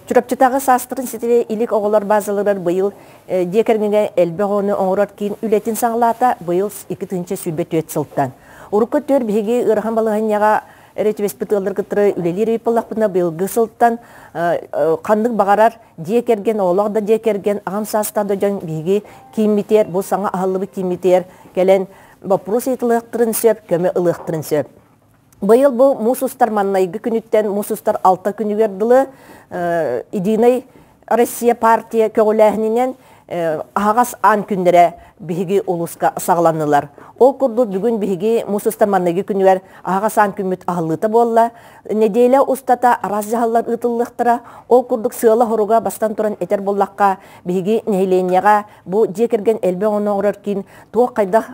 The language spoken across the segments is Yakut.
Чурапчытааҕы саастарын ситэрэ илик оҕолор базаларыгар быйыл дьиэ кэргэҥҥэ элбэх оҕону оҥорор киин үлэтин саҕалаата, быйыл 2024 сылтан. Урукку өттүгэр биһиги ыарахан балаһыанньаҕа эрэ түбэспит ыаллар кытары үлэлиир эбит буоллахпытына, быйылгы сылтан ханнык баҕарар дьиэ кэргэн, оҕолоох да дьиэ кэргэн, аҕам саастаах да дьон биһиги кииммитигэр, бу саҥа аһыллыбыт кииммитигэр кэлэн боппуруос ыйытылыахтарын сөп, көмө ылыахтарын сөп. Быйыл бу муус устар маннайгы күнүттэн муус устар алта күнүгэр дылы Единый Россия партия көҕүлээһининэн аһаҕас аан күннэрэ биһиги улууска саҕаланнылар. Ол курдук бүгүн биһиги муус устар маннайгы күнүгэр аһаҕас аан күммүт аһыллыыта буолла. Нэдиэлэ устата араас дьаһаллар ыытыллыахтара. Ол курдук сыала-соруга бастан туран этэр буоллахха, биһиги нэһилиэнньэҕэ бу дьиэ кэргэн элбэх оҕону оҥорор киин туох хайдах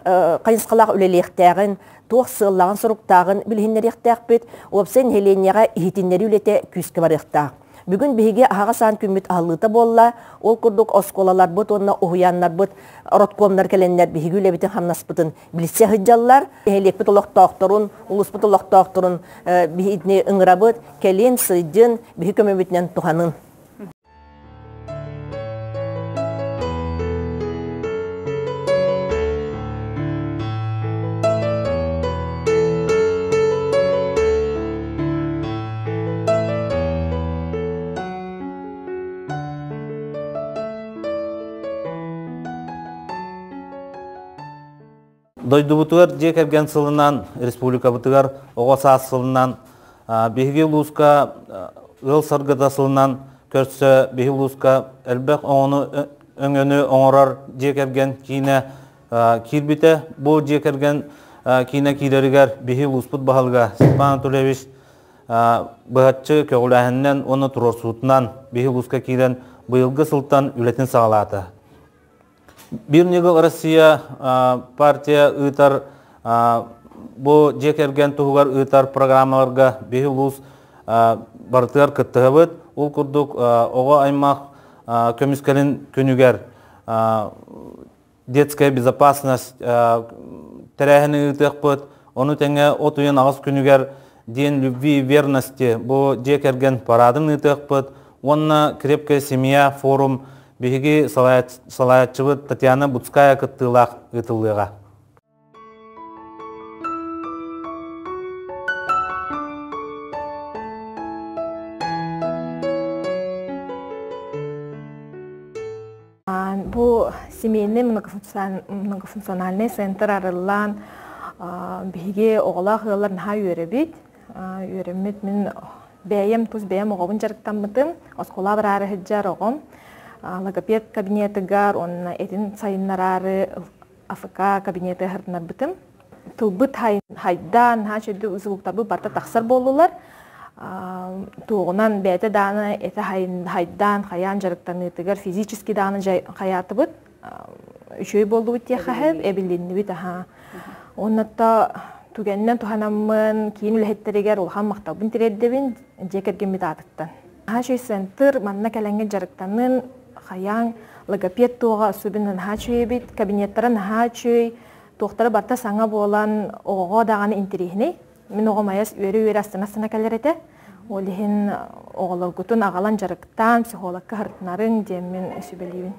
хайысхалаах үлэлиэхтээҕин, туох сыаллааҕын-соруктааҕын билиһиннэриэхтээхпит, уопсай нэһилиэнньэҕэ иһитиннэрии үлэтэ күүскэ барыахтаах. Бүгүн биһиги аһаҕас аан күммүт аһыллыыта буолла. Ол курдук оскуолаларбыт уонна уһуйааннарбыт родкомнар кэлэннэр биһиги үлэбитин-хамнаспытын билсэ сылдьаллар. Нэһилиэкпит олохтоохторун, улууспут олохтоохторун биһигини ыҥырабыт. Кэлин, сылдьын, биһи көмөбүтүнэн туһанын. Дойдубутугар дьиэ кэргэн сылынан, республикабытыгар оҕо саас сылынан, биһиги улууска ыал саргыта сылынан көрсө биһи улууска элбэх оҕону өҥөнү оҥорор дьиэ кэргэн киинэ киирбитэ. Бу дьиэ кэргэн киинэ киирэригэр биһи улууспут баһылыга Степан Анатольевич быһаччы көҕүлээһининэн уонна туруорсуутунан биһи улууска киирэн быйылгы сылтан үлэтин саҕалаата. Биир ньыгыл Россия партия ыытар бу дьиэ кэргэн туһугар ыытар программаларга биһи улуус барытыгар кыттыһабыт. Ол курдук оҕо аймах көмүскэлин күнүгэр детская безопасность тэрээһини ыытыахпыт. Ону тэҥэ от ыйын аҕыс күнүгэр День любви и верности бу дьиэ кэргэн парадын ыытыахпыт уонна Крепкая семья форум биһиги салайааччыбыт Татьяна Буцкая кыттыылаах ыытыллыаҕа. Бу семейный многофункциональный центр арыллан биһиги оҕолоох ыаллар наһаа үөрэбит. Үөрэммит мин бэйэм тус бэйэм оҕобун дьарыктаммытым. Оскуола бараары сылдьар оҕом логопед кабинетыгар уонна этин сайыннараары АФК кабинеты аһарынарбытым. Тылбыт хайдаан, наһаа үчүгэй звуктарбыт барыта тахсар буоллулар. Туоҕунан бэйэтэ дааны этэ хайдаан, хайаан дьарыктаныытыгар физически дааны хайаатыбыт. Үчүгэй буоллубут диэххэ эбилиннибит аһаа. Оннотто түгэнинэн туһанаммын киин үлэһиттэригэр улахан махталбын тириэрдэбин дьиэ кэргэммит аатыттан. Наһаа үчүгэй центр, манна кэлэҥҥэ дьарыктанын, хайаан логопед туоҕа особенно наһаа үчүгэй эбит, кабинеттара наһаа үчүгэй, туохтара барыта саҥа буолан оҕоҕо даҕаны интэриэһинэй. Мин оҕом айас үөрэ-үөрэ астына-астына кэлэр этэ. Ол иһин оҕолоргутун аҕалан дьарыктаан, психологка сырытынарыҥ диэммин сүбэлиибин.